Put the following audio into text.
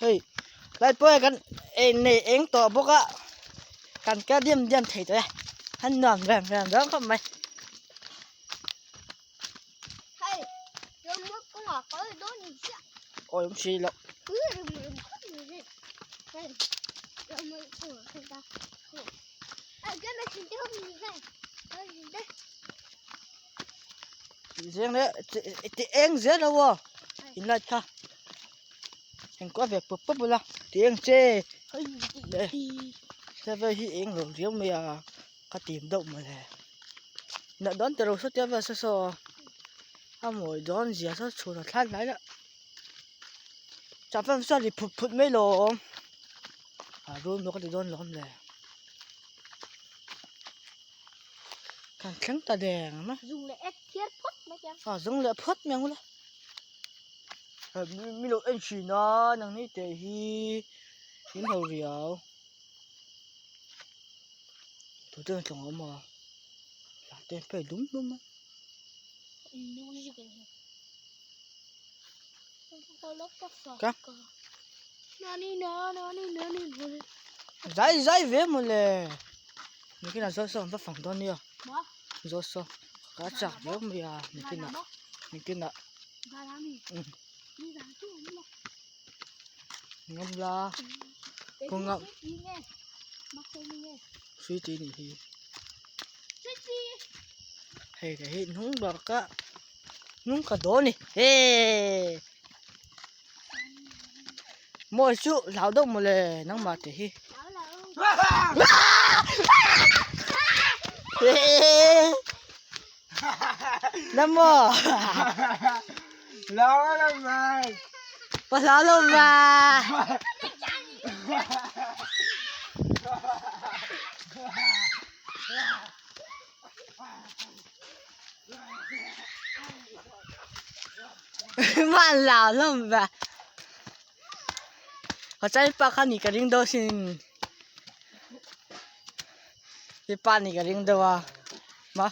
Hei lai pawh kan ei nei eng tawh bawk a kan kal diam diam thei tawh e an nuam rem rem reuh khawp mai. Awi awm si loh. Zeng leh ti eng zel lo aw in light kha engkuah ve pawp pawp ula ti eng che leh tia vel hi eng lo riau mai a ka tim deuh mawle nah dawn tero saw tia vel saw saw a mawi dawn zia saw chhun a thlai hlai la chah fan saw ri phut phut mai lawm a room pawh ka ti dawn lawm le. Kan thleng ta deng mai. Zung leh ek thiar phawt mai ang. A zung leh phawt mai ang ula. Mi lo en thin a nang ni te hi in ho riau. Tu te tlawng awm a. La te pe dum dum a. Ka. Zai zai ve mawle. Nikin a zaw saw an va fang dawn nia. Zaw saw ka chak viau mai a nikin ah nikin ah ngam la kawng ah sui tih anih hi hei ka hi hnung bak a hnung ka dawn a ni hee mawi chu hlau deuh mawle nangmah te hi namo pa hlau lo ma Man lau hlawm ve ka chai pa kha ni ka ring deuh sin i pa ni ka ring deuh a ma.